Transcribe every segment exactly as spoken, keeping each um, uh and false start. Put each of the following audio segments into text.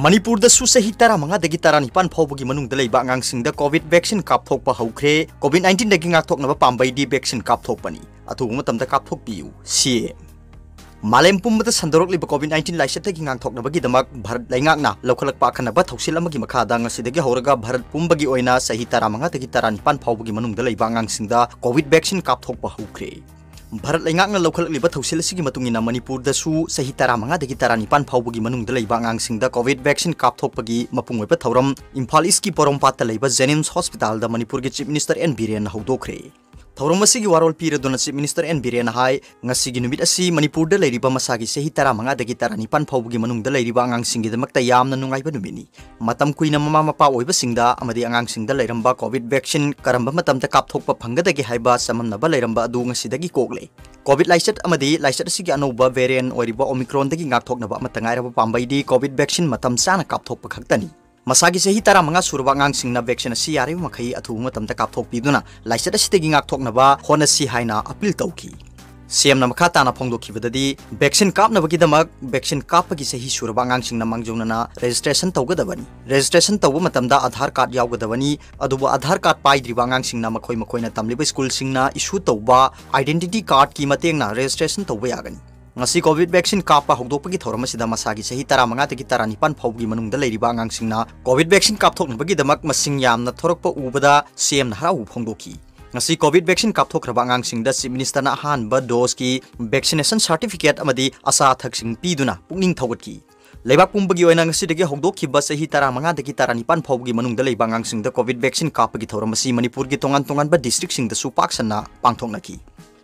ꯃꯅꯤꯄꯨꯔꯗꯁꯨ ꯆꯍꯤ ꯇꯔꯥꯃꯉꯥꯗꯒꯤ ꯇꯔꯥꯅꯤꯄꯥꯟ ꯐꯥꯎꯕꯒꯤ ꯃꯅꯨꯡꯗ ꯂꯩꯕ ꯑꯉꯥꯡꯁꯤꯡꯗ COVID vaccine ꯀꯥꯞꯊꯣꯛꯄ ꯍꯧꯈ꯭ꯔꯦ꯫ COVID nineteenꯗꯒꯤ ꯉꯥꯛꯊꯣꯛꯅꯕ ꯄꯥꯝꯕꯩꯗꯤ vaccine ꯀꯥꯞꯊꯣꯛꯄꯅꯤ꯫ ꯑꯊꯨꯕ ꯃꯇꯝꯗ ꯀꯥꯞꯊꯣꯛꯄꯤꯌꯨ꯫ CM꯫ ꯃꯥꯂꯦꯝ ꯄꯨꯝꯕꯗ ꯁꯟꯗꯣꯔꯛꯂꯤꯕ COVID nineteen ꯂꯥꯏꯆꯠꯇꯒꯤ ꯉꯥꯛꯊꯣꯛꯅꯕꯒꯤꯗꯃꯛ ꯚꯥꯔꯠ ꯂꯩꯉꯥꯛꯅ ꯂꯧꯈꯠꯂꯛꯄ ꯑꯈꯟꯅꯕ ꯊꯧꯁꯤꯜ ꯑꯃꯒꯤ ꯃꯈꯥꯗ ꯉꯁꯤꯗꯒꯤ ꯍꯧꯔꯒ ꯚꯥꯔꯠ ꯄꯨꯝꯕꯒꯤ ꯑꯣꯏꯅ ꯆꯍꯤ ꯇꯔꯥꯃꯉꯥꯗꯒꯤ ꯇꯔꯥꯅꯤꯄꯥꯟ ꯐꯥꯎꯕꯒꯤ ꯃꯅꯨꯡꯗ ꯂꯩꯕ ꯑꯉꯥꯡꯁꯤꯡꯗ COVID vaccine ꯀꯥꯞꯊꯣꯛꯄ ꯍꯧꯈ꯭ꯔꯦ꯫ ꯚꯥꯔꯠ ꯂꯩꯉꯥꯛꯅ ꯂꯧꯈꯠꯂꯛꯂꯤꯕ ꯊꯧꯁꯤꯜ ꯑꯁꯤꯒꯤ ꯃꯇꯨꯡ ꯏꯟꯅ ꯃꯅꯤꯄꯨꯔꯗꯁꯨ ꯆꯍꯤ ꯇꯔꯥꯃꯉꯥꯗꯒꯤ ꯇꯔꯥꯅꯤꯄꯥꯟ ꯐꯥꯎꯕꯒꯤ ꯃꯅꯨꯡꯗ ꯂꯩꯕ ꯑꯉꯥꯡꯁꯤꯡꯗ COVID vaccine ꯀꯥꯞꯊꯣꯛꯄꯒꯤ ꯃꯄꯨꯡ ꯑꯣꯏꯕ ꯊꯧꯔꯝ ꯏꯝꯐꯥꯜ ꯏꯁꯀꯤ ꯄꯣꯔꯣꯝꯄꯥꯠꯇ ꯂꯩꯕ JNIMS hospitalꯗ ꯃꯅꯤꯄꯨꯔꯒꯤ Chief Minister N ꯕꯤꯔꯦꯟꯅ ꯍꯧꯗꯣꯛꯈ꯭ꯔꯦ꯫ ꯊꯧꯔꯝ ꯑꯁꯤꯒꯤ ꯋꯥꯔꯣꯜ ꯄꯤꯔꯗꯨꯅ Chief Minister N ꯕꯤꯔꯦꯟꯅ ꯍꯥꯏ, ꯉꯁꯤꯒꯤ ꯅꯨꯃꯤꯠ ꯑꯁꯤ ꯃꯅꯤꯄꯨꯔꯗ ꯂꯩꯔꯤꯕ ꯃꯁꯥꯒꯤ ꯆꯍꯤ ꯇꯔꯥꯃꯉꯥꯗꯒꯤ ꯇꯔꯥꯅꯤꯄꯥꯟ ꯐꯥꯎꯕꯒꯤ ꯃꯅꯨꯡꯗ ꯂꯩꯔꯤꯕ ꯑꯉꯥꯡꯁꯤꯡꯒꯤꯗꯃꯛꯇ ꯌꯥꯝꯅ ꯅꯨꯡꯉꯥꯏꯕ ꯅꯨꯃꯤꯠꯅꯤ꯫ ꯃꯇꯝ ꯀꯨꯏꯅ ꯃꯃꯥ ꯃꯄꯥ ꯑꯣꯏꯕꯁꯤꯡꯗ ꯑꯃꯗꯤ ꯑꯉꯥꯡꯁꯤꯡꯗ ꯂꯩꯔꯝꯕ COVID vaccine ꯀꯔꯝꯕ ꯃꯇꯝꯗ ꯀꯥꯞꯊꯣꯛꯄ ꯐꯪꯒꯗꯒꯦ ꯍꯥꯏꯕ ꯆꯃꯝꯅꯕ ꯂꯩꯔꯝꯕ ꯑꯗꯨ ꯉꯁꯤꯗꯒꯤ ꯀꯣꯛꯂꯦ꯫ COVID ꯂꯥꯏꯆꯠ ꯑꯃꯗꯤ ꯂꯥꯏꯆꯠ ꯑꯁꯤꯒꯤ ꯑꯅꯧꯕ variant ꯑꯣꯏꯔꯤꯕ Omicronꯗꯒꯤ ꯉꯥꯛꯊꯣꯛꯅꯕ ꯑꯃꯠꯇ ꯉꯥꯏꯔꯕ ꯄꯥꯝꯕꯩꯗꯤ COVID vaccine ꯃꯇꯝ ꯆꯥꯅ ꯀꯥꯞꯊꯣꯛꯄ ꯈꯛꯇꯅꯤ꯫ ꯃꯁꯥꯒꯤ ꯆꯍꯤ ꯇꯔꯥꯃꯉꯥ ꯁꯨꯔꯕ ꯑꯉꯥꯡꯁꯤꯡꯅ vaccine ꯑꯁꯤ ꯌꯥꯔꯤꯕ ꯃꯈꯩ ꯑꯊꯨꯕ ꯃꯇꯝꯗ ꯀꯥꯞꯊꯣꯛꯄꯤꯗꯨꯅ ꯂꯥꯏꯆꯠ ꯑꯁꯤꯗꯒꯤ ꯉꯥꯛꯊꯣꯛꯅꯕ ꯍꯣꯠꯅꯁꯤ ꯍꯥꯏꯅ appeal ꯇꯧꯈꯤ꯫ CMꯅ ꯃꯈꯥ ꯇꯥꯅ ꯐꯣꯡꯗꯣꯛꯈꯤꯕꯗꯗꯤ, vaccine ꯀꯥꯞꯅꯕꯒꯤꯗꯃꯛ vaccine ꯀꯥꯞꯄꯒꯤ ꯆꯍꯤ ꯁꯨꯔꯕ ꯑꯉꯥꯡꯁꯤꯡꯅ ꯃꯥꯡꯖꯧꯅꯅ registration ꯇꯧꯒꯗꯕꯅꯤ꯫ Registration ꯇꯧꯕ ꯃꯇꯝꯗ Aadhaar card ꯌꯥꯎꯒꯗꯕꯅꯤ, ꯑꯗꯨꯕꯨ Aadhaar card ꯄꯥꯏꯗ꯭ꯔꯤꯕ ꯑꯉꯥꯡꯁꯤꯡꯅ ꯃꯈꯣꯏ ꯃꯈꯣꯏꯅ ꯇꯝꯂꯤꯕ ꯁ꯭ꯀꯨꯜꯁꯤꯡꯅ issue ꯇꯧꯕ identity cardꯀꯤ ꯃꯇꯦꯡꯅ registration ꯇꯧꯕ ꯌꯥꯒꯅꯤ꯫ ꯉꯁꯤ COVID vaccine ꯀꯥꯞꯄ ꯍꯧꯗꯣꯛꯄꯒꯤ ꯊꯧꯔꯝ ꯑꯁꯤꯗ ꯃꯁꯥꯒꯤ ꯆꯍꯤ ꯇꯔꯥꯃꯉꯥꯗꯒꯤ ꯇꯔꯥꯅꯤꯄꯥꯟ ꯐꯥꯎꯕꯒꯤ ꯃꯅꯨꯡꯗ ꯂꯩꯔꯤꯕ ꯑꯉꯥꯡꯁꯤꯡꯅ COVID vaccine ꯀꯥꯞꯊꯣꯛꯅꯕꯒꯤꯗꯃꯛ ꯃꯁꯤꯡ ꯌꯥꯝꯅ ꯊꯣꯔꯛꯄ ꯎꯕꯗ CMꯅ ꯍꯔꯥꯎꯕ ꯐꯣꯡꯗꯣꯛꯈꯤ꯫ ꯉꯁꯤ COVID vaccine ꯀꯥꯞꯊꯣꯛꯈ꯭ꯔꯕ ꯑꯉꯥꯡꯁꯤꯡꯗ Chief Ministerꯅ ꯑꯍꯥꯟꯕ doseꯀꯤ vaccination certificate ꯑꯃꯗꯤ ꯑꯆꯥ ꯑꯊꯛꯁꯤꯡ ꯄꯤꯗꯨꯅ ꯄꯨꯛꯅꯤꯡ ꯊꯧꯒꯠꯈꯤ꯫ ꯂꯩꯕꯥꯛ ꯄꯨꯝꯕꯒꯤ ꯑꯣꯏꯅ ꯉꯁꯤꯗꯒꯤ ꯍꯧꯗꯣꯛꯈꯤꯕ ꯆꯍꯤ ꯇꯔꯥꯃꯉꯥꯗꯒꯤ ꯇꯔꯥꯅꯤꯄꯥꯟ ꯐꯥꯎꯕꯒꯤ ꯃꯅꯨꯡꯗ ꯂꯩꯕ ꯑꯉꯥꯡꯁꯤꯡꯗ COVID vaccine ꯀꯥꯞꯄꯒꯤ ꯊꯧꯔꯝ ꯑꯁꯤ ꯃꯅꯤꯄꯨꯔꯒꯤ ꯇꯣꯉꯥꯟ ꯇꯣꯉꯥꯟꯕ districtꯁꯤꯡꯗꯁꯨ ꯄꯥꯛ ꯁꯟꯅ ꯄꯥꯡꯊꯣꯛꯅꯈꯤ꯫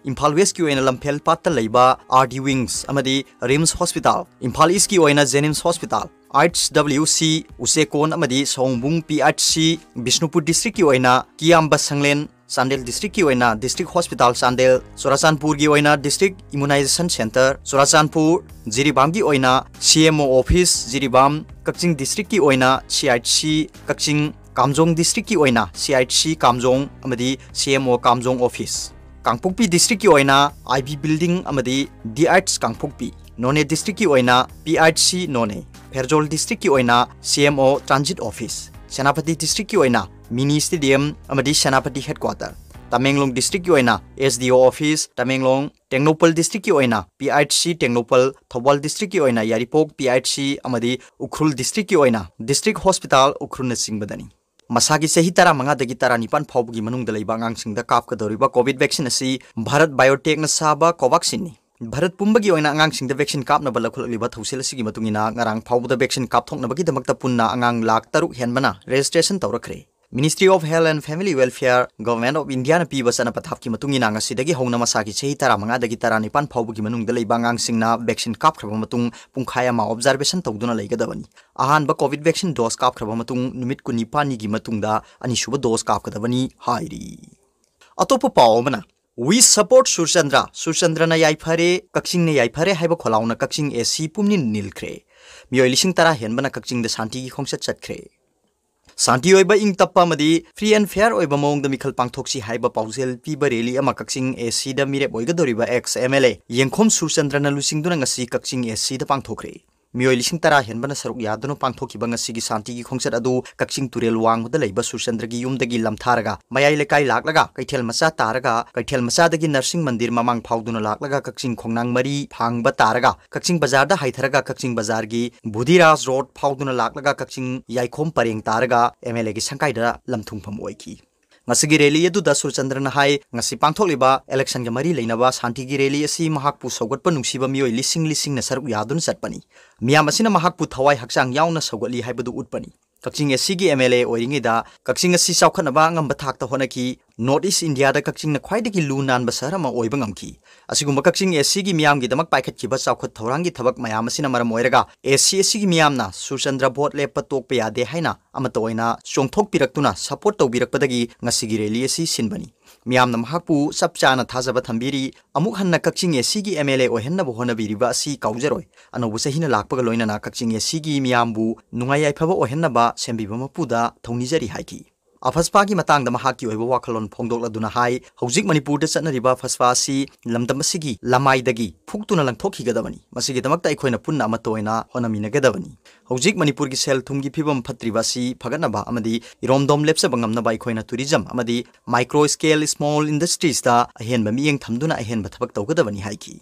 ꯏꯝꯐꯥꯜ Westꯀꯤ ꯑꯣꯏꯅ ꯂꯝꯐꯦꯜ ꯄꯥꯠꯇ ꯂꯩꯕ RD Wings ꯑꯃꯗꯤ RIMS Hospital, ꯏꯝꯐꯥꯜ Eastꯀꯤ ꯑꯣꯏꯅ JNIMS Hospital, IHWC, ꯎꯆꯦꯀꯣꯟ ꯑꯃꯗꯤ ꯁꯑꯣꯡꯕꯨꯡ PHC, ꯕꯤꯁꯅꯨꯄꯨꯔ districtꯀꯤ ꯑꯣꯏꯅ ꯀꯤꯌꯥꯝꯕ ꯁꯪꯂꯦꯟ, ꯆꯥꯟꯗꯦꯜ districtꯀꯤ ꯑꯣꯏꯅ District Hospital ꯆꯥꯟꯗꯦꯜ, ꯆꯨꯔꯥꯆꯥꯟꯄꯨꯔꯒꯤ ꯑꯣꯏꯅ District Immunization Centre ꯆꯨꯔꯥꯆꯥꯟꯄꯨꯔ, ꯖꯤꯔꯤꯕꯥꯝꯒꯤ ꯑꯣꯏꯅ CMO office ꯖꯤꯔꯤꯕꯥꯝ, ꯀꯛꯆꯤꯡ districtꯀꯤ ꯑꯣꯏꯅ CHC ꯀꯛꯆꯤꯡ, ꯀꯥꯝꯖꯣꯡ districtꯀꯤ ꯑꯣꯏꯅ CHC ꯀꯥꯝꯖꯣꯡ ꯑꯃꯗꯤ CMO ꯀꯥꯝꯖꯣꯡ office꯫ ꯀꯥꯡꯄꯣꯛꯄꯤ ꯗꯤꯁꯇ꯭ꯔꯤꯛꯀꯤ ꯑꯣꯏꯅ ꯑꯥꯏ ꯕꯤ ꯕꯤꯜꯗꯤꯡ ꯑꯃꯗꯤ ꯗꯤ ꯑꯥꯔꯠꯁ ꯀꯥꯡꯄꯣꯛꯄꯤ, ꯅꯣꯅꯦ ꯗꯤꯁꯇ꯭ꯔꯤꯛꯀꯤ ꯑꯣꯏꯅ ꯄꯤ ꯑꯥꯔꯠꯁ ꯁꯤ ꯅꯣꯅꯦ, ꯐꯦꯔꯖꯣꯜ ꯗꯤꯁꯇ꯭ꯔꯤꯛꯀꯤ ꯑꯣꯏꯅ ꯁꯤ M O transit office, Senapati ꯗꯤꯁꯇ꯭ꯔꯤꯛꯀꯤ ꯑꯣꯏꯅ ꯃꯤꯅꯤ ꯁ꯭ꯇꯦꯗꯤꯌꯝ ꯑꯃꯗꯤ ꯁꯦꯅꯥꯄꯇꯤ ꯍꯦꯗꯀ꯭ꯋꯥꯇꯔ, ꯇꯃꯦꯡꯂꯣꯡ ꯗꯤꯁꯇ꯭ꯔꯤꯛꯀꯤ ꯑꯣꯏꯅ ꯑꯦꯁ ꯗꯤ ꯑꯣ ꯑꯣꯐꯤꯁ ꯇꯃꯦꯡꯂꯣꯡ, ꯇꯦꯡꯅꯧꯄꯜ ꯗꯤꯁꯇ꯭ꯔꯤꯛꯀꯤ ꯑꯣꯏꯅ ꯄꯤ ꯑꯥꯔꯠꯁ ꯁꯤ ꯇꯦꯡꯅꯧꯄꯜ, ꯊꯧꯕꯥꯜ ꯗꯤꯁꯇ꯭ꯔꯤꯛꯀꯤ ꯑꯣꯏꯅ ꯌꯥꯏꯔꯤꯄꯣꯛ ꯄꯤ ꯑꯥꯔꯠꯁ ꯁꯤ ꯑꯃꯗꯤ ꯎꯈ꯭ꯔꯨꯜ ꯗꯤꯁꯇ꯭ꯔꯤꯛꯀꯤ ꯑꯣꯏꯅ ꯗꯤꯁꯇ꯭ꯔꯤꯛ ꯍꯣꯁꯄꯤꯇꯥꯜ ꯎꯈ꯭ꯔꯨꯜꯅꯆꯤꯡꯕꯗꯅꯤ꯫ ꯃꯁꯥꯒꯤ ꯆꯍꯤ ꯇꯔꯥꯃꯉꯥꯗꯒꯤ ꯇꯔꯥꯅꯤꯄꯥꯟ ꯐꯥꯎꯕꯒꯤ ꯃꯅꯨꯡꯗ ꯂꯩꯕ ꯑꯉꯥꯡꯁꯤꯡꯗ ꯀꯥꯞꯀꯗꯧꯔꯤꯕ ꯀꯣꯚꯤꯗ ꯚꯦꯛꯁꯤꯟ ꯑꯁꯤ ꯚꯥꯔꯠ ꯕꯥꯏꯑꯣꯇꯦꯛꯅ ꯁꯥꯕ ꯀꯣꯚꯥꯛꯁꯤꯟꯅꯤ꯫ ꯚꯥꯔꯠ ꯄꯨꯝꯕꯒꯤ ꯑꯣꯏꯅ ꯑꯉꯥꯡꯁꯤꯡꯗ ꯚꯦꯛꯁꯤꯟ ꯀꯥꯞꯅꯕ ꯂꯧꯈꯠꯂꯛꯂꯤꯕ ꯊꯧꯁꯤꯜ ꯑꯁꯤꯒꯤ ꯃꯇꯨꯡ ꯏꯟꯅ, ꯉꯔꯥꯡ ꯐꯥꯎꯕꯗ ꯚꯦꯛꯁꯤꯟ ꯀꯥꯞꯊꯣꯛꯅꯕꯒꯤꯗꯃꯛꯇ ꯄꯨꯟꯅ ꯑꯉꯥꯡ ꯂꯥꯈ ꯇꯔꯨꯛ ꯍꯦꯟꯕꯅ ꯔꯦꯖꯤꯁꯇ꯭ꯔꯦꯁꯟ ꯇꯧꯔꯛꯈ꯭ꯔꯦ꯫ Ministry of Health and Family Welfare, Government of Indiaꯅ ꯄꯤꯕ ꯆꯠꯅ ꯄꯊꯥꯞꯀꯤ ꯃꯇꯨꯡ ꯏꯟꯅ, ꯉꯁꯤꯗꯒꯤ ꯍꯧꯅ ꯃꯁꯥꯒꯤ ꯆꯍꯤ ꯇꯔꯥꯃꯉꯥꯗꯒꯤ ꯇꯔꯥꯅꯤꯄꯥꯟ ꯐꯥꯎꯕꯒꯤ ꯃꯅꯨꯡꯗ ꯂꯩꯕ ꯑꯉꯥꯡꯁꯤꯡꯅ ꯚꯦꯛꯁꯤꯟ ꯀꯥꯞꯈ꯭ꯔꯕ ꯃꯇꯨꯡ ꯄꯨꯡꯈꯥꯏ ꯑꯃ ꯑꯣꯕꯖꯥꯔꯕꯦꯁꯟ ꯇꯧꯗꯨꯅ ꯂꯩꯒꯗꯕꯅꯤ꯫ ꯑꯍꯥꯟꯕ ꯀꯣꯚꯤꯗ ꯚꯦꯛꯁꯤꯟ ꯗꯣꯁ ꯀꯥꯞꯈ꯭ꯔꯕ ꯃꯇꯨꯡ ꯅꯨꯃꯤꯠ ꯀꯨꯟꯅꯤꯄꯥꯟꯅꯤꯒꯤ ꯃꯇꯨꯡꯗ ꯑꯅꯤꯁꯨꯕ ꯗꯣꯁ ꯀꯥꯞꯀꯗꯕꯅꯤ ꯍꯥꯏꯔꯤ꯫ ꯑꯇꯣꯞꯄ ꯄꯥꯎ ꯑꯃꯅ, "We support ꯁꯨꯔꯆꯟꯗ꯭ꯔ, ꯁꯨꯔꯆꯟꯗ꯭ꯔꯅ ꯌꯥꯏꯐꯔꯦ, ꯀꯛꯆꯤꯡꯅ ꯌꯥꯏꯐꯔꯦ" ꯍꯥꯏꯕ ꯈꯣꯜꯂꯥꯎꯅ ꯀꯛꯆꯤꯡ ꯑꯦ ꯁꯤ ꯄꯨꯝꯅꯤꯟ ꯅꯤꯜꯈ꯭ꯔꯦ꯫ ꯃꯤꯑꯣꯏ ꯂꯤꯁꯤꯡ ꯇꯔꯥ ꯍꯦꯟꯕꯅ ꯀꯛꯆꯤꯡꯗ ꯁꯥꯟꯇꯤꯒꯤ ꯈꯣꯡꯆꯠ ꯆꯠꯈ꯭ꯔꯦ꯫ ꯁꯥꯟꯇꯤ ꯑꯣꯏꯕ, ꯏꯪ ꯇꯞꯄ ꯑꯃꯗꯤ free and fair ꯑꯣꯏꯕ ꯃꯑꯣꯡꯗ ꯃꯤꯈꯜ ꯄꯥꯡꯊꯣꯛꯁꯤ ꯍꯥꯏꯕ ꯄꯥꯎꯖꯦꯜ ꯄꯤꯕ ꯔꯦꯂꯤ ꯑꯃ ꯀꯛꯆꯤꯡ ꯑꯦ ꯁꯤꯗ ꯃꯤꯔꯦꯞ ꯑꯣꯏꯒꯗꯧꯔꯤꯕ ꯑꯦꯛꯁ ꯑꯦꯝ ꯑꯦꯜ ꯑꯦ ꯌꯦꯡꯈꯣꯝ ꯁꯨꯔꯆꯟꯗ꯭ꯔꯅ ꯂꯨꯆꯤꯡꯗꯨꯅ ꯉꯁꯤ ꯀꯛꯆꯤꯡ ꯑꯦ ꯁꯤꯗ ꯄꯥꯡꯊꯣꯛꯈ꯭ꯔꯦ꯫ ꯃꯤꯑꯣꯏ ꯂꯤꯁꯤꯡ ꯇꯔꯥ ꯍꯦꯟꯕꯅ ꯁꯔꯨꯛ ꯌꯥꯗꯨꯅ ꯄꯥꯡꯊꯣꯛꯈꯤꯕ ꯉꯁꯤꯒꯤ ꯁꯥꯟꯇꯤꯒꯤ ꯈꯣꯡꯆꯠ ꯑꯗꯨ ꯀꯛꯆꯤꯡ ꯇꯨꯔꯦꯜ ꯋꯥꯡꯃꯗ ꯂꯩꯕ ꯁꯨꯔꯆꯟꯗ꯭ꯔꯒꯤ ꯌꯨꯝꯗꯒꯤ ꯂꯝꯊꯥꯔꯒ ꯃꯌꯥꯏ ꯂꯩꯀꯥꯏ ꯂꯥꯛꯂꯒ ꯀꯩꯊꯦꯜ ꯃꯆꯥ ꯇꯥꯔꯒ, ꯀꯩꯊꯦꯜ ꯃꯆꯥꯗꯒꯤ ꯅꯔꯁꯤꯡ ꯃꯟꯗꯤꯔ ꯃꯃꯥꯡ ꯐꯥꯎꯗꯨꯅ ꯂꯥꯛꯂꯒ ꯀꯛꯆꯤꯡ ꯈꯣꯡꯅꯥꯡ ꯃꯔꯤ ꯐꯥꯡꯕ ꯇꯥꯔꯒ ꯀꯛꯆꯤꯡ ꯕꯖꯥꯔꯗ ꯍꯥꯏꯊꯔꯒ ꯀꯛꯆꯤꯡ ꯕꯖꯥꯔꯒꯤ ꯕꯨꯙꯤꯔꯥꯖ ꯔꯣꯗ ꯐꯥꯎꯗꯨꯅ ꯂꯥꯛꯂꯒ ꯀꯛꯆꯤꯡ ꯌꯥꯏꯈꯣꯝ ꯄꯔꯦꯡ ꯇꯥꯔꯒ ꯑꯦꯝ ꯑꯦꯜ ꯑꯦꯒꯤ ꯁꯪꯀꯥꯏꯗ ꯂꯝꯊꯨꯡꯐꯝ ꯑꯣꯏꯈꯤ꯫ ꯉꯁꯤꯒꯤ ꯔꯦꯂꯤ ꯑꯗꯨꯗ ꯁꯨꯔꯆꯟꯗ꯭ꯔꯅ ꯍꯥꯏ, ꯉꯁꯤ ꯄꯥꯡꯊꯣꯛꯂꯤꯕ ꯏꯂꯦꯛꯁꯟꯒ ꯃꯔꯤ ꯂꯩꯅꯕ ꯁꯥꯟꯇꯤꯒꯤ ꯔꯦꯂꯤ ꯑꯁꯤ ꯃꯍꯥꯛꯄꯨ ꯁꯧꯒꯠꯄ ꯅꯨꯡꯁꯤꯕ ꯃꯤꯑꯣꯏ ꯂꯤꯁꯤꯡ ꯂꯤꯁꯤꯡꯅ ꯁꯔꯨꯛ ꯌꯥꯗꯨꯅ ꯆꯠꯄꯅꯤ꯫ ꯃꯤꯌꯥꯝ ꯑꯁꯤꯅ ꯃꯍꯥꯛꯄꯨ ꯊꯋꯥꯏ ꯍꯛꯆꯥꯡ ꯌꯥꯎꯅ ꯁꯧꯒꯠꯂꯤ ꯍꯥꯏꯕꯗꯨ ꯎꯠꯄꯅꯤ꯫ ꯀꯛꯆꯤꯡ ꯑꯦ ꯁꯤꯒꯤ ꯑꯦꯝ ꯑꯦꯜ ꯑꯦ ꯑꯣꯏꯔꯤꯉꯩꯗ ꯀꯛꯆꯤꯡ ꯑꯁꯤ ꯆꯥꯎꯈꯠꯅꯕ ꯑꯉꯝꯕ ꯊꯥꯛꯇ ꯍꯣꯠꯅꯈꯤ꯫ ꯅꯣꯔꯠ ꯏꯁ ꯏꯟꯗꯤꯌꯥꯗ ꯀꯛꯆꯤꯡꯅ ꯈ꯭ꯋꯥꯏꯗꯒꯤ ꯂꯨ ꯅꯥꯟꯕ ꯁꯍꯔ ꯑꯃ ꯑꯣꯏꯕ ꯉꯝꯈꯤ꯫ ꯑꯁꯤꯒꯨꯝꯕ ꯀꯛꯆꯤꯡ ꯑꯦ ꯁꯤꯒꯤ ꯃꯤꯌꯥꯝꯒꯤꯗꯃꯛ ꯄꯥꯏꯈꯠꯈꯤꯕ ꯆꯥꯎꯈꯠ ꯊꯧꯔꯥꯡꯒꯤ ꯊꯕꯛ ꯃꯌꯥꯝ ꯑꯁꯤꯅ ꯃꯔꯝ ꯑꯣꯏꯔꯒ ꯑꯦ ꯁꯤ ꯑꯁꯤꯒꯤ ꯃꯤꯌꯥꯝꯅ ꯁꯨꯔꯆꯟꯗ꯭ꯔ ꯚꯣꯠ ꯂꯦꯞꯄ ꯇꯣꯛꯄ ꯌꯥꯗꯦ ꯍꯥꯏꯅ ꯑꯃꯠꯇ ꯑꯣꯏꯅ ꯆꯣꯡꯊꯣꯛꯄꯤꯔꯛꯇꯨꯅ ꯁꯄꯣꯔꯠ ꯇꯧꯕꯤꯔꯛꯄꯗꯒꯤ ꯉꯁꯤꯒꯤ ꯔꯦꯂꯤ ꯑꯁꯤ ꯁꯤꯟꯕꯅꯤ꯫ ꯃꯤꯌꯥꯝꯅ ꯃꯍꯥꯛꯄꯨ ꯆꯞ ꯆꯥꯅ ꯊꯥꯖꯕ ꯊꯝꯕꯤꯔꯤ꯫ ꯑꯃꯨꯛ ꯍꯟꯅ ꯀꯛꯆꯤꯡ ꯑꯦ ꯁꯤꯒꯤ ꯑꯦꯝ ꯑꯦꯜ ꯑꯦ ꯑꯣꯏꯍꯟꯅꯕ ꯍꯣꯠꯅꯕꯤꯔꯤꯕ ꯑꯁꯤ ꯀꯥꯎꯖꯔꯣꯏ꯫ ꯑꯅꯧꯕ ꯆꯍꯤꯅ ꯂꯥꯛꯄꯒ ꯂꯣꯏꯅꯅ ꯀꯛꯆꯤꯡ ꯑꯦ ꯁꯤꯒꯤ ꯃꯤꯌꯥꯝꯕꯨ ꯅꯨꯡꯉꯥꯏ ꯌꯥꯏꯐꯕ ꯑꯣꯏꯍꯟꯅꯕ ꯁꯦꯝꯕꯤꯕ ꯃꯄꯨꯗ ꯊꯧꯅꯤꯖꯔꯤ ꯍꯥꯏꯈꯤ꯫ ꯑꯐꯁꯄꯥꯒꯤ ꯃꯇꯥꯡꯗ ꯃꯍꯥꯛꯀꯤ ꯑꯣꯏꯕ ꯋꯥꯈꯜꯂꯣꯟ ꯐꯣꯡꯗꯣꯛꯂꯗꯨꯅ ꯍꯥꯏ, ꯍꯧꯖꯤꯛ ꯃꯅꯤꯄꯨꯔꯗ ꯆꯠꯅꯔꯤꯕ ꯑꯐꯁꯄꯥ ꯑꯁꯤ ꯂꯝꯗꯝ ꯑꯁꯤꯒꯤ ꯂꯃꯥꯏꯗꯒꯤ ꯐꯨꯛꯇꯨꯅ ꯂꯪꯊꯣꯛꯈꯤꯒꯗꯕꯅꯤ꯫ ꯃꯁꯤꯒꯤꯗꯃꯛꯇ ꯑꯩꯈꯣꯏꯅ ꯄꯨꯟꯅ ꯑꯃꯠꯇ ꯑꯣꯏꯅ ꯍꯣꯠꯅꯃꯤꯟꯅꯒꯗꯕꯅꯤ꯫ ꯍꯧꯖꯤꯛ ꯃꯅꯤꯄꯨꯔꯒꯤ ꯁꯦꯜ ꯊꯨꯝꯒꯤ ꯐꯤꯕꯝ ꯐꯠꯇ꯭ꯔꯤꯕ ꯑꯁꯤ ꯐꯒꯠꯅꯕ ꯑꯃꯗꯤ ꯏꯔꯣꯝꯗꯣꯝ ꯂꯦꯞꯆꯕ ꯉꯝꯅꯕ ꯑꯩꯈꯣꯏꯅ tourism ꯑꯃꯗꯤ micro scale small industries ꯇ ꯑꯍꯦꯟꯕ ꯃꯤꯠꯌꯦꯡ ꯊꯝꯗꯨꯅ ꯑꯍꯦꯟꯕ ꯊꯕꯛ ꯇꯧꯒꯗꯕꯅꯤ ꯍꯥꯏꯈꯤ꯫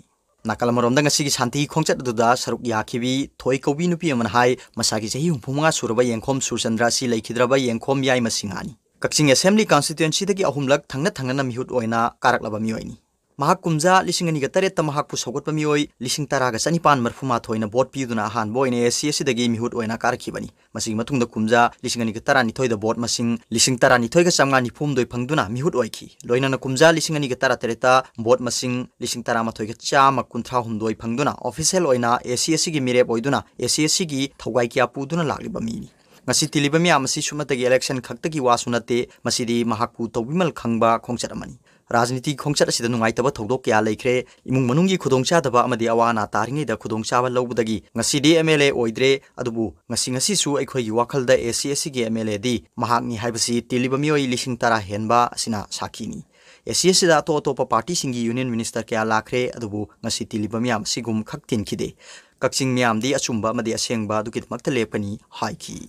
ꯅꯥꯀꯜ ꯑꯃꯔꯣꯝꯗ ꯉꯁꯤꯒꯤ ꯁꯥꯟꯇꯤ ꯈꯣꯡꯆꯠ ꯑꯗꯨꯗ ꯁꯔꯨꯛ ꯌꯥꯈꯤꯕꯤ ꯊꯣꯏ ꯀꯧꯕꯤ ꯅꯨꯄꯤ ꯑꯃꯅ ꯍꯥꯏ, ꯃꯁꯥꯒꯤ ꯆꯍꯤ ꯍꯨꯝꯐꯨ ꯃꯉꯥ ꯁꯨꯔꯕ ꯌꯦꯡꯈꯣꯝ ꯁꯨꯔꯆꯟꯗ꯭ꯔ ꯑꯁꯤ ꯂꯩꯈꯤꯗ꯭ꯔꯕ ꯌꯦꯡꯈꯣꯝ ꯌꯥꯏꯃ ꯁꯤꯡꯍꯥꯅꯤ꯫ ꯀꯛꯆꯤꯡ Assembly Constituency ꯗꯒꯤ ꯑꯍꯨꯝꯂꯛ ꯊꯪꯅ ꯊꯪꯅꯅ ꯃꯤꯍꯨꯠ ꯑꯣꯏꯅ ꯀꯥꯔꯛꯂꯕ ꯃꯤꯑꯣꯏꯅꯤ꯫ ꯃꯍꯥꯛ ꯀꯨꯝꯖꯥ ꯂꯤꯁꯤꯡ ꯑꯅꯤꯒ ꯇꯔꯦꯠꯇ ꯃꯍꯥꯛꯄꯨ ꯁꯧꯒꯠꯄ ꯃꯤꯑꯣꯏ ꯂꯤꯁꯤꯡ ꯇꯔꯥꯒ ꯆꯅꯤꯄꯥꯟ ꯃꯔꯐꯨ ꯃꯥꯊꯣꯏꯅ vote ꯄꯤꯗꯨꯅ ꯑꯍꯥꯟꯕ ꯑꯣꯏꯅ A C ꯑꯁꯤꯗꯒꯤ ꯃꯤꯍꯨꯠ ꯑꯣꯏꯅ ꯀꯥꯔꯛꯈꯤꯕꯅꯤ꯫ ꯃꯁꯤꯒꯤ ꯃꯇꯨꯡꯗ ꯀꯨꯝꯖꯥ ꯂꯤꯁꯤꯡ ꯑꯅꯤꯒ ꯇꯔꯥꯅꯤꯊꯣꯏꯗ vote ꯃꯁꯤꯡ ꯂꯤꯁꯤꯡ ꯇꯔꯥꯅꯤꯊꯣꯏꯒ ꯆꯥꯝꯃꯉꯥ ꯅꯤꯐꯨ ꯍꯨꯝꯗꯣꯏ ꯐꯪꯗꯨꯅ ꯃꯤꯍꯨꯠ ꯑꯣꯏꯈꯤ꯫ ꯂꯣꯏꯅꯅ ꯀꯨꯝꯖꯥ ꯂꯤꯁꯤꯡ ꯑꯅꯤꯒ ꯇꯔꯥꯇꯔꯦꯠꯇ vote ꯃꯁꯤꯡ ꯂꯤꯁꯤꯡ ꯇꯔꯥꯃꯥꯊꯣꯏꯒ ꯆꯥꯝꯃ ꯀꯨꯟꯊ꯭ꯔꯥ ꯍꯨꯝꯗꯣꯏ ꯐꯪꯗꯨꯅ official ꯑꯣꯏꯅ A C ꯑꯁꯤꯒꯤ ꯃꯤꯔꯦꯞ ꯑꯣꯏꯗꯨꯅ A C ꯑꯁꯤꯒꯤ ꯊꯧꯒꯥꯏ ꯀꯌꯥ ꯄꯨꯗꯨꯅ ꯂꯥꯛꯂꯤꯕ ꯃꯤꯅꯤ꯫ ꯉꯁꯤ ꯇꯤꯜꯂꯤꯕ ꯃꯤꯌꯥꯝ ꯑꯁꯤ ꯁꯨꯞꯅꯇꯒꯤ election ꯈꯛꯇꯒꯤ ꯋꯥꯁꯨ ꯅꯠꯇꯦ, ꯃꯁꯤꯗꯤ ꯃꯍꯥꯛꯄꯨ ꯇꯧꯕꯤꯃꯜ ꯈꯪꯕ ꯈꯣꯡꯆꯠ ꯑꯃꯅꯤ꯫ ꯔꯥꯖꯅꯤꯇꯤ ꯈꯣꯡꯆꯠ ꯑꯁꯤꯗ ꯅꯨꯡꯉꯥꯏꯇꯕ ꯊꯧꯗꯣꯛ ꯀꯌꯥ ꯂꯩꯈ꯭ꯔꯦ꯫ ꯏꯃꯨꯡ ꯃꯅꯨꯡꯒꯤ ꯈꯨꯗꯣꯡꯆꯥꯗꯕ ꯑꯃꯗꯤ ꯑꯋꯥ ꯑꯅꯥ ꯇꯥꯔꯤꯉꯩꯗ ꯈꯨꯗꯣꯡꯆꯥꯕ ꯂꯧꯕꯗꯒꯤ ꯉꯁꯤꯗꯤ M L A ꯑꯣꯏꯗ꯭ꯔꯦ꯫ ꯑꯗꯨꯕꯨ ꯉꯁꯤ ꯉꯁꯤꯁꯨ ꯑꯩꯈꯣꯏꯒꯤ ꯋꯥꯈꯜꯗ A C ꯑꯁꯤꯒꯤ M L A ꯗꯤ ꯃꯍꯥꯛꯅꯤ ꯍꯥꯏꯕꯁꯤ ꯇꯤꯜꯂꯤꯕ ꯃꯤꯑꯣꯏ ꯂꯤꯁꯤꯡ ꯇꯔꯥ ꯍꯦꯟꯕ ꯑꯁꯤꯅ ꯁꯥꯈꯤꯅꯤ꯫ A C ꯑꯁꯤꯗ ꯑꯇꯣꯞ ꯑꯇꯣꯞꯄ party ꯁꯤꯡꯒꯤ union minister ꯀꯌꯥ ꯂꯥꯛꯈ꯭ꯔꯦ, ꯑꯗꯨꯕꯨ ꯉꯁꯤ ꯇꯤꯜꯂꯤꯕ ꯃꯤꯌꯥꯝ ꯑꯁꯤꯒꯨꯝ ꯈꯛ ꯇꯤꯟꯈꯤꯗꯦ꯫ ꯀꯛꯆꯤꯡ ꯃꯤꯌꯥꯝꯗꯤ ꯑꯆꯨꯝꯕ ꯑꯃꯗꯤ ꯑꯁꯦꯡꯕ ꯑꯗꯨꯒꯤꯗꯃꯛꯇ ꯂꯦꯞꯀꯅꯤ ꯍꯥꯏꯈꯤ꯫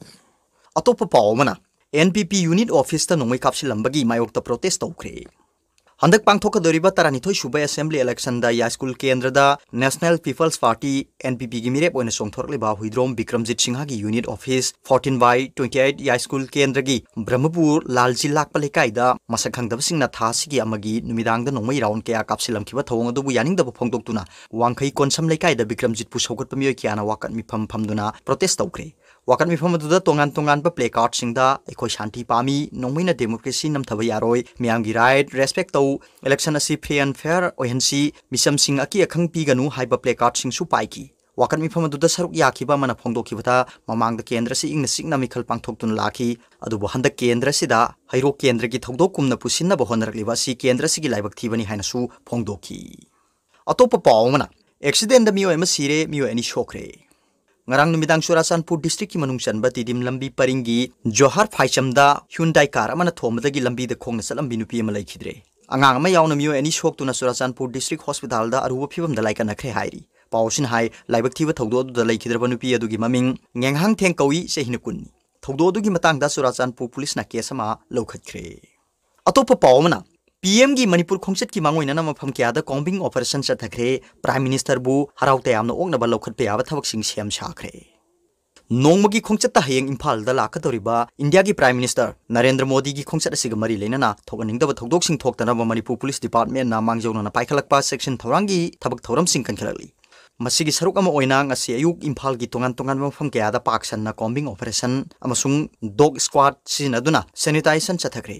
ꯑꯇꯣꯞꯄ ꯄꯥꯎ ꯑꯃꯅ, N P P unit office ꯇ ꯅꯣꯡꯃꯩ ꯀꯥꯞꯁꯤꯜꯂꯝꯕꯒꯤ ꯃꯥꯌꯣꯛꯇ protest ꯇꯧꯈ꯭ꯔꯦ꯫ ꯍꯟꯗꯛ ꯄꯥꯡꯊꯣꯛꯀꯗꯧꯔꯤꯕ ꯇꯔꯥꯅꯤꯊꯣꯏ ꯁꯨꯕ assembly election ꯗ ꯌꯥꯏꯁ꯭ꯀꯨꯜ ꯀꯦꯟꯗ꯭ꯔꯗ National People's Party, N P P ꯒꯤ ꯃꯤꯔꯦꯞ ꯑꯣꯏꯅ ꯆꯣꯡꯊꯣꯔꯛꯂꯤꯕ Huidrom Bikramjit ꯁꯤꯡꯍꯒꯤ unit office, fourteen by twenty eight ꯌꯥꯏꯁ꯭ꯀꯨꯜ ꯀꯦꯟꯗ꯭ꯔꯒꯤ ꯕ꯭ꯔꯍꯃꯄꯨꯔ ꯂꯥꯜꯖꯤ ꯂꯥꯛꯄ ꯂꯩꯀꯥꯏꯗ ꯃꯁꯛ ꯈꯪꯗꯕꯁꯤꯡꯅ ꯊꯥ ꯑꯁꯤꯒꯤ ꯑꯃꯒꯤ ꯅꯨꯃꯤꯗꯥꯡꯗ ꯅꯣꯡꯃꯩ round ꯀꯌꯥ ꯀꯥꯞꯁꯤꯜꯂꯝꯈꯤꯕ ꯊꯧꯑꯣꯡ ꯑꯗꯨꯕꯨ ꯌꯥꯅꯤꯡꯗꯕ ꯐꯣꯡꯗꯣꯛꯇꯨꯅ ꯋꯥꯡꯈꯩ ꯀꯣꯟꯁꯝ ꯂꯩꯀꯥꯏꯗ ꯕꯤꯀ꯭ꯔꯝꯖꯤꯠꯄꯨ ꯁꯧꯒꯠꯄ ꯃꯤꯑꯣꯏ ꯀꯌꯥꯅ ꯋꯥꯀꯠ ꯃꯤꯐꯝ ꯐꯝꯗꯨꯅ protest ꯇꯧꯈ꯭ꯔꯦ꯫ ꯋꯥꯀꯠ ꯃꯤꯐꯝ ꯑꯗꯨꯗ ꯇꯣꯉꯥꯟ ꯇꯣꯉꯥꯟꯕ placard ꯁꯤꯡꯗ "ꯑꯩꯈꯣꯏ ꯁꯥꯟꯇꯤ ꯄꯥꯝꯃꯤ, ꯅꯣꯡꯃꯩꯅ democracy ꯅꯝꯊꯕ ꯌꯥꯔꯣꯏ, ꯃꯤꯌꯥꯝꯒꯤ right respect ꯇꯧ, election ꯑꯁꯤ free and fair ꯑꯣꯏꯍꯟꯁꯤ, ꯃꯤꯆꯝꯁꯤꯡ ꯑꯀꯤ ꯑꯈꯪ ꯄꯤꯒꯅꯨ" ꯍꯥꯏꯕ placard ꯁꯤꯡꯁꯨ ꯄꯥꯏꯈꯤ꯫ ꯋꯥꯀꯠ ꯃꯤꯐꯝ ꯑꯗꯨꯗ ꯁꯔꯨꯛ ꯌꯥꯈꯤꯕ ꯑꯃꯅ ꯐꯣꯡꯗꯣꯛꯈꯤꯕꯗ, ꯃꯃꯥꯡꯗ ꯀꯦꯟꯗ꯭ꯔ ꯑꯁꯤ ꯏꯪꯅ ꯆꯤꯛꯅ ꯃꯤꯈꯜ ꯄꯥꯡꯊꯣꯛꯇꯨꯅ ꯂꯥꯛꯈꯤ, ꯑꯗꯨꯕꯨ ꯍꯟꯗꯛ ꯀꯦꯟꯗ꯭ꯔ ꯑꯁꯤꯗ ꯍꯩꯔꯣꯛ ꯀꯦꯟꯗ꯭ꯔꯒꯤ ꯊꯧꯗꯣꯛ ꯀꯨꯝꯅ ꯄꯨꯁꯤꯟꯅꯕ ꯍꯣꯠꯅꯔꯛꯂꯤꯕ ꯑꯁꯤ ꯀꯦꯟꯗ꯭ꯔ ꯑꯁꯤꯒꯤ ꯂꯥꯏꯕꯛ ꯊꯤꯕꯅꯤ ꯍꯥꯏꯅꯁꯨ ꯐꯣꯡꯗꯣꯛꯈꯤ꯫ ꯑꯇꯣꯞꯄ ꯄꯥꯎ ꯑꯃꯅ, accident ꯗ ꯃꯤꯑꯣꯏ ꯑꯃ ꯁꯤꯔꯦ, ꯃꯤꯑꯣꯏ ꯑꯅꯤ ꯁꯣꯛꯈ꯭ꯔꯦ꯫ ꯉꯔꯥꯡ ꯅꯨꯃꯤꯗꯥꯡ ꯆꯨꯔꯥꯆꯥꯟꯄꯨꯔ district ꯀꯤ ꯃꯅꯨꯡ ꯆꯟꯕ ꯇꯤꯗꯤꯝ ꯂꯝꯕꯤ ꯄꯔꯤꯡꯒꯤ ꯖꯣꯍꯥꯔ ꯐꯥꯏꯆꯝꯗ Hyundai car ꯑꯃꯅ ꯊꯣꯝꯕꯗꯒꯤ ꯂꯝꯕꯤꯗ ꯈꯣꯡꯅ ꯆꯠꯂꯝꯕꯤ ꯅꯨꯄꯤ ꯑꯃ ꯂꯩꯈꯤꯗ꯭ꯔꯦ꯫ ꯑꯉꯥꯡ ꯑꯃ ꯌꯥꯎꯅ ꯃꯤꯑꯣꯏ ꯑꯅꯤ ꯁꯣꯛꯇꯨꯅ ꯆꯨꯔꯥꯆꯥꯟꯄꯨꯔ district hospital ꯗ ꯑꯔꯨꯕ ꯐꯤꯚꯝꯗ ꯂꯥꯏꯀꯠꯅꯈ꯭ꯔꯦ ꯍꯥꯏꯔꯤ꯫ ꯄꯥꯎ ꯑꯁꯤꯅ ꯍꯥꯏ, ꯂꯥꯏꯕꯛ ꯊꯤꯕ ꯊꯧꯗꯣꯛ ꯑꯗꯨꯗ ꯂꯩꯈꯤꯗ꯭ꯔꯕ ꯅꯨꯄꯤ ꯑꯗꯨꯒꯤ ꯃꯃꯤꯡ ꯉꯦꯡꯍꯥꯡ ꯊꯦꯡ ꯀꯧꯏ, ꯆꯍꯤ ꯀꯨꯟꯅꯤ꯫ ꯊꯧꯗꯣꯛ ꯑꯗꯨꯒꯤ ꯃꯇꯥꯡꯗ ꯆꯨꯔꯥꯆꯥꯟꯄꯨꯔ police ꯅ case ꯑꯃ ꯂꯧꯈꯠꯈ꯭ꯔꯦ꯫ ꯑꯇꯣꯞꯄ ꯄꯥꯎ ꯑꯃꯅ, P M ꯒꯤ ꯃꯅꯤꯄꯨꯔ ꯈꯣꯡꯆꯠꯀꯤ ꯃꯥꯡꯑꯣꯏꯅꯅ ꯃꯐꯝ ꯀꯌꯥꯗ combing operation ꯆꯠꯊꯈ꯭ꯔꯦ꯫ Prime Minister ꯕꯨ ꯍꯔꯥꯎ ꯇꯌꯥꯝꯅ ꯑꯣꯛꯅꯕ ꯂꯧꯈꯠꯄ ꯌꯥꯕ ꯊꯕꯛꯁꯤꯡ ꯁꯦꯝ ꯁꯥꯈ꯭ꯔꯦ꯫ ꯅꯣꯡꯃꯒꯤ ꯈꯣꯡꯆꯠꯇ ꯍꯌꯦꯡ ꯏꯝꯐꯥꯜꯗ ꯂꯥꯛꯀꯗꯧꯔꯤꯕ ꯏꯟꯗꯤꯌꯥꯒꯤ Prime Minister ꯅꯔꯦꯟꯗ꯭ꯔ ꯃꯣꯗꯤꯒꯤ ꯈꯣꯡꯆꯠ ꯑꯁꯤꯒ ꯃꯔꯤ ꯂꯩꯅꯅ ꯊꯣꯛꯍꯟꯅꯤꯡꯗꯕ ꯊꯧꯗꯣꯛꯁꯤꯡ ꯊꯣꯛꯇꯅꯕ ꯃꯅꯤꯄꯨꯔ police department ꯅ ꯃꯥꯡꯖꯧꯅꯅ ꯄꯥꯏꯈꯠꯂꯛꯄ ꯆꯦꯛꯁꯤꯟ ꯊꯧꯔꯥꯡꯒꯤ ꯊꯕꯛ ꯊꯧꯔꯝꯁꯤꯡ ꯀꯟꯈꯠꯂꯛꯂꯤ꯫ ꯃꯁꯤꯒꯤ ꯁꯔꯨꯛ ꯑꯃ ꯑꯣꯏꯅ ꯉꯁꯤ ꯑꯌꯨꯛ ꯏꯝꯐꯥꯜꯒꯤ ꯇꯣꯉꯥꯟ ꯇꯣꯉꯥꯟꯕ ꯃꯐꯝ ꯀꯌꯥꯗ ꯄꯥꯛ ꯁꯟꯅ combing operation ꯑꯃꯁꯨꯡ dog squad ꯁꯤꯖꯤꯟꯅꯗꯨꯅ sanitisation ꯆꯠꯊꯈ꯭ꯔꯦ꯫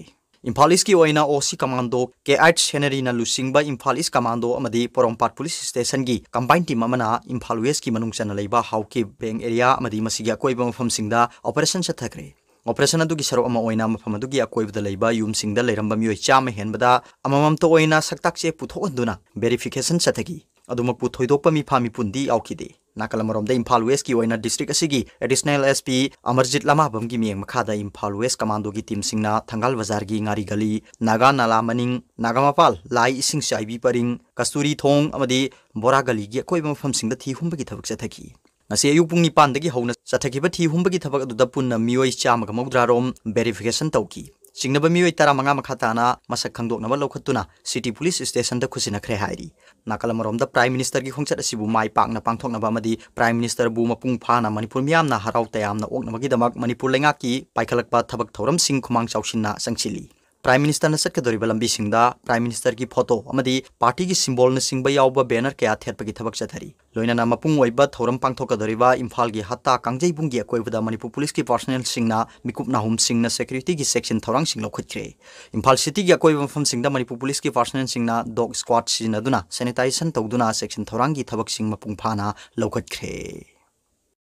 ꯏꯝꯐꯥꯜ East ꯀꯤ ꯑꯣꯏꯅ O C commando K H Henry ꯅ ꯂꯨꯆꯤꯡꯕ ꯏꯝꯐꯥꯜ East commando ꯑꯃꯗꯤ ꯄꯣꯔꯣꯝꯄꯥꯠ police station ꯒꯤ combined team ꯑꯃꯅ ꯏꯝꯐꯥꯜ West ꯀꯤ ꯃꯅꯨꯡ ꯆꯟꯅ ꯂꯩꯕ ꯍꯥꯎꯀꯤꯞ ꯕꯦꯡ area ꯑꯃꯗꯤ ꯃꯁꯤꯒꯤ ꯑꯀꯣꯏꯕ ꯃꯐꯝꯁꯤꯡꯗ operation ꯆꯠꯊꯈ꯭ꯔꯦ꯫ Operation ꯑꯗꯨꯒꯤ ꯁꯔꯨꯛ ꯑꯃ ꯑꯣꯏꯅ ꯃꯐꯝ ꯑꯗꯨꯒꯤ ꯑꯀꯣꯏꯕꯗ ꯂꯩꯕ ꯌꯨꯝꯁꯤꯡꯗ ꯂꯩꯔꯝꯕ ꯃꯤꯑꯣꯏ ꯆꯥꯝꯃ ꯍꯦꯟꯕꯗ ꯑꯃꯃꯝꯇ ꯑꯣꯏꯅ ꯁꯛꯇꯥꯛ ꯆꯦ ꯄꯨꯊꯣꯛꯍꯟꯗꯨꯅ verification ꯆꯠꯊꯈꯤ꯫ ꯑꯗꯨꯃꯛꯄꯨ ꯊꯣꯏꯗꯣꯛꯄ ꯃꯤꯐꯥ ꯃꯤꯄꯨꯟꯗꯤ ꯌꯥꯎꯈꯤꯗꯦ꯫ ꯅꯥꯀꯜ ꯑꯃꯔꯣꯝꯗ ꯏꯝꯐꯥꯜ West ꯀꯤ ꯑꯣꯏꯅ district ꯑꯁꯤꯒꯤ Additional S P ꯑꯃꯔꯖꯤꯠ ꯂꯃꯥꯕꯝꯒꯤ ꯃꯤꯠꯌꯦꯡ ꯃꯈꯥꯗ ꯏꯝꯐꯥꯜ West commando ꯒꯤ team ꯁꯤꯡꯅ ꯊꯪꯒꯥꯜ ꯕꯖꯥꯔꯒꯤ ꯉꯥꯔꯤ ꯒꯂꯤ, ꯅꯥꯒꯥ ꯅꯥꯂꯥ ꯃꯅꯤꯡ, ꯅꯥꯒꯥ ꯃꯄꯥꯜ, ꯂꯥꯏ ꯏꯁꯤꯡ ꯆꯥꯏꯕꯤ ꯄꯔꯤꯡ, ꯀꯁꯇꯨꯔꯤ ꯊꯣꯡ ꯑꯃꯗꯤ ꯕꯣꯔꯥ ꯒꯂꯤꯒꯤ ꯑꯀꯣꯏꯕ ꯃꯐꯝꯁꯤꯡꯗ ꯊꯤ ꯍꯨꯝꯕꯒꯤ ꯊꯕꯛ ꯆꯠꯊꯈꯤ꯫ ꯉꯁꯤ ꯑꯌꯨꯛ ꯄꯨꯡ ꯅꯤꯄꯥꯟꯗꯒꯤ ꯍꯧꯅ ꯆꯠꯊꯈꯤꯕ ꯊꯤ ꯍꯨꯝꯕꯒꯤ ꯊꯕꯛ ꯑꯗꯨꯗ ꯄꯨꯟꯅ ꯃꯤꯑꯣꯏ ꯆꯥꯝꯃꯒ ꯃꯧꯗ꯭ꯔꯥ ꯔꯣꯝ verification ꯇꯧꯈꯤ꯫ ꯆꯤꯡꯅꯕ ꯃꯤꯑꯣꯏ ꯇꯔꯥꯃꯉꯥ ꯃꯈꯥ ꯇꯥꯅ ꯃꯁꯛ ꯈꯪꯗꯣꯛꯅꯕ ꯂꯧꯈꯠꯇꯨꯅ city police station ꯗ ꯈꯨꯠꯁꯤꯟꯅꯈ꯭ꯔꯦ ꯍꯥꯏꯔꯤ꯫ ꯅꯥꯀꯜ ꯑꯃꯔꯣꯝꯗ Prime Minister ꯒꯤ ꯈꯣꯡꯆꯠ ꯑꯁꯤꯕꯨ ꯃꯥꯏ ꯄꯥꯛꯅ ꯄꯥꯡꯊꯣꯛꯅꯕ ꯑꯃꯗꯤ Prime Minister ꯕꯨ ꯃꯄꯨꯡ ꯐꯥꯅ ꯃꯅꯤꯄꯨꯔ ꯃꯤꯌꯥꯝꯅ ꯍꯔꯥꯎ ꯇꯌꯥꯝꯅ ꯑꯣꯛꯅꯕꯒꯤꯗꯃꯛ ꯃꯅꯤꯄꯨꯔ ꯂꯩꯉꯥꯛꯀꯤ ꯄꯥꯏꯈꯠꯂꯛꯄ ꯊꯕꯛ ꯊꯧꯔꯝꯁꯤꯡ ꯈꯨꯃꯥꯡ ꯆꯥꯎꯁꯤꯟꯅ ꯆꯪꯁꯤꯜꯂꯤ꯫ Prime Minister ꯅ ꯆꯠꯀꯗꯧꯔꯤꯕ ꯂꯝꯕꯤꯁꯤꯡꯗ Prime Minister ꯒꯤ photo ꯑꯃꯗꯤ party ꯒꯤ symbol ꯅꯆꯤꯡꯕ ꯌꯥꯎꯕ banner ꯀꯌꯥ ꯊꯦꯠꯄꯒꯤ ꯊꯕꯛ ꯆꯠꯊꯔꯤ꯫ ꯂꯣꯏꯅꯅ ꯃꯄꯨꯡ ꯑꯣꯏꯕ ꯊꯧꯔꯝ ꯄꯥꯡꯊꯣꯛꯀꯗꯧꯔꯤꯕ ꯏꯝꯐꯥꯜꯒꯤ ꯍꯠꯇꯥ ꯀꯥꯡꯖꯩꯕꯨꯡꯒꯤ ꯑꯀꯣꯏꯕꯗ ꯃꯅꯤꯄꯨꯔ police ꯀꯤ personnel ꯁꯤꯡꯅ ꯃꯤꯀꯨꯞ ꯅꯥꯍꯨꯝꯁꯤꯡꯅ security ꯒꯤ ꯆꯦꯛꯁꯤꯟ ꯊꯧꯔꯥꯡꯁꯤꯡ ꯂꯧꯈꯠꯈ꯭ꯔꯦ꯫ ꯏꯝꯐꯥꯜ city ꯒꯤ ꯑꯀꯣꯏꯕ ꯃꯐꯝꯁꯤꯡꯗ ꯃꯅꯤꯄꯨꯔ police ꯀꯤ personnel ꯁꯤꯡꯅ dog squad ꯁꯤꯖꯤꯟꯅꯗꯨꯅ sanitisation ꯇꯧꯗꯨꯅ ꯆꯦꯛꯁꯤꯟ ꯊꯧꯔꯥꯡꯒꯤ ꯊꯕꯛꯁꯤꯡ ꯃꯄꯨꯡ ꯐꯥꯅ ꯂꯧꯈꯠꯈ꯭ꯔꯦ꯫